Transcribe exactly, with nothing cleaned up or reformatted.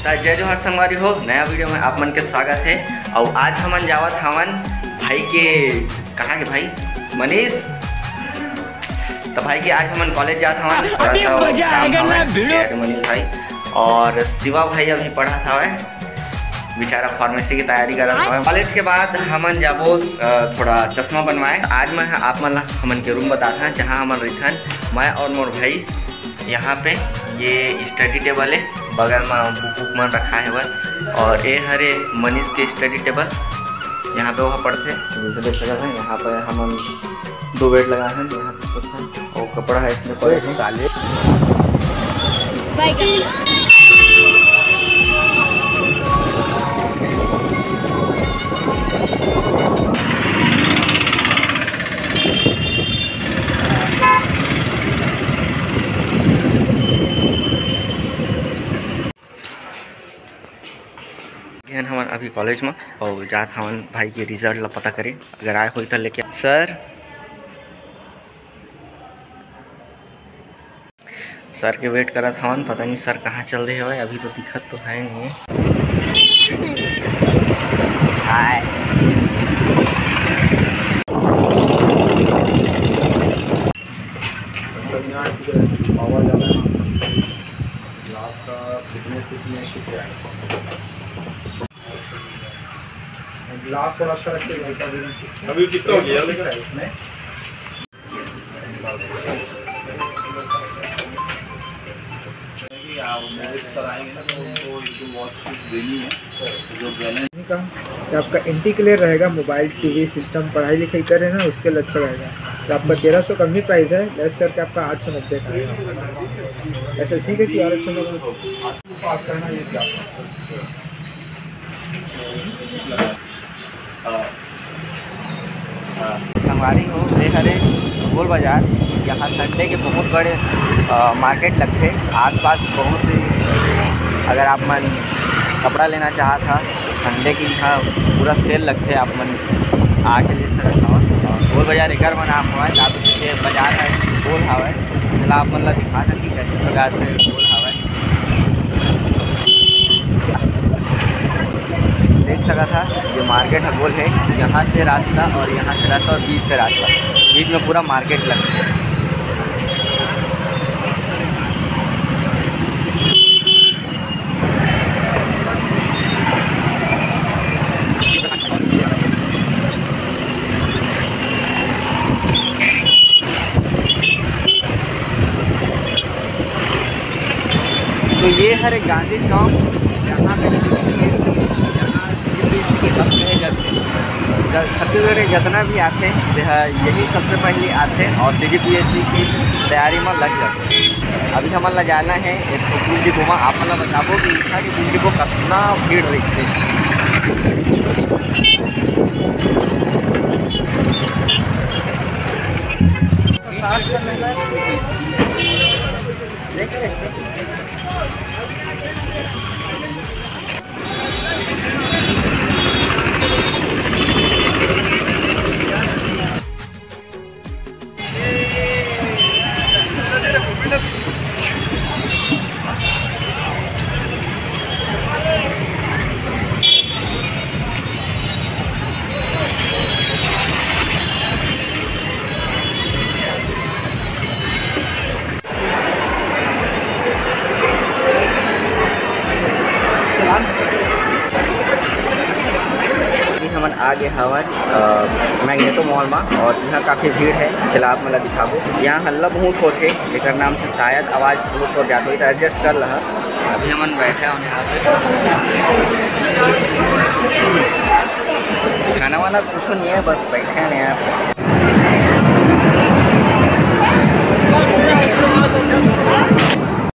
त जय जोहार संगवारी हो, नया वीडियो में आप मन के स्वागत है। और आज हमन जावत हवन भाई के, कहाँ के भाई? मनीष। तो भाई के आज हमन कॉलेज जात हवन, थोड़ा अभी सा मजा काम आएगा ना हवय, भिड़ो। मनीष भाई और शिवा भाई अभी पढ़त हवय, बेचारा फार्मेसी की तैयारी करत हवय। कॉलेज के बाद हमन जाबो, अ, थोड़ा चश्मा बनवाए। आज मैं ह-, आप मन ला हमन के रूम बताथन, जहाँ हमन रहिथन, मैं और मोर भाई। यहाँ पे ये स्टडी टेबल है, बगल में बुक वुक मन रखा है बस। और ये हरे मनीष के स्टडी टेबल, यहाँ पे वो पढ़थे। जैसे देख सकते हैं, यहाँ पे हमन दो बेड लगा है, यहाँ पे सोते हैं। और कपड़ा है इसमें पड़े हैं। साले। गेन हमन अभी कॉलेज में और जात हमन भाई के रिजल्ट ला पता करे, अगर आए होई त लेके। सर, सर के वेट करत हवन, पता नहीं सर कहाँ चल दे हवय, अभी तो दिखत तो है नहीं। हाय। ग्लास थोड़ा सा रखिए, अभी कितना हो गया? इसमें कि आप मेरे सर आएंगे ना, तो उनको एक दो वॉच देनी है, जो बैलेंस। का कि आपका एंटी क्लेयर रहेगा मोबाइल, टीवी सिस्टम, पढ़ाई लिखाई कर रहे हैं ना, उसके लिए अच्छा रहेगा। तो आपका तेरह सौ कम ही प्राइस है, लेस करके आपका आठ सौ नब्बे का है। ऐसा ठीक है कि और अच्छा लगा? संगवारी हो, ये हरे गोल बाजार। यहाँ संडे के बहुत बड़े, अ, मार्केट लगथे। आसपास बहुत ही, अगर आप मन कपड़ा लेना चाहत हा, तो संडे के यहाँ पूरा सेल लगथे। आप मन आके ले सकत हव। और गोल बाजार एकर मन आप हवय, आप के बाजार है गोल हवय, चला आप मन ला दिखा सकत कैसे प्रकार से गोल हवय। देख सकत हा, ये मार्केट ह गोल है, यहाँ से रास्ता और यहाँ से रास्ता और बीच से रास्ता, बीच में पूरा मार्केट लगता है। तो ये हरे गांधी चौक, यहाँ पे CGPSC, यहाँ CGPSC के बस में जब, जब छत्तीसगढ़ के जितना भी आथे, यह, यही सबसे पहले आथे और CGPSC की तैयारी में लग जाथे। अभी हमन ला जाना है एक ठो फूल डिपो में, आप मन ला बताबो कि इहाँ के फूल डिपो कतना भीड़ रहिथे। अभी हमन आ गे हवन, अ, मैग्नेटो मॉल मा, और यहाँ काफी भीड़ है। चला आप मन ला दिखाबो, यहाँ हल्ला बहुत होथे, एकर नाम से शायद आवाज बहुत हो जात होही, तो एडजस्ट कर लहा। अभी हमन बैठे हन यहाँ पे, खाना वाना कुछ नहीं है, बस बैठे हैं यहाँ पे।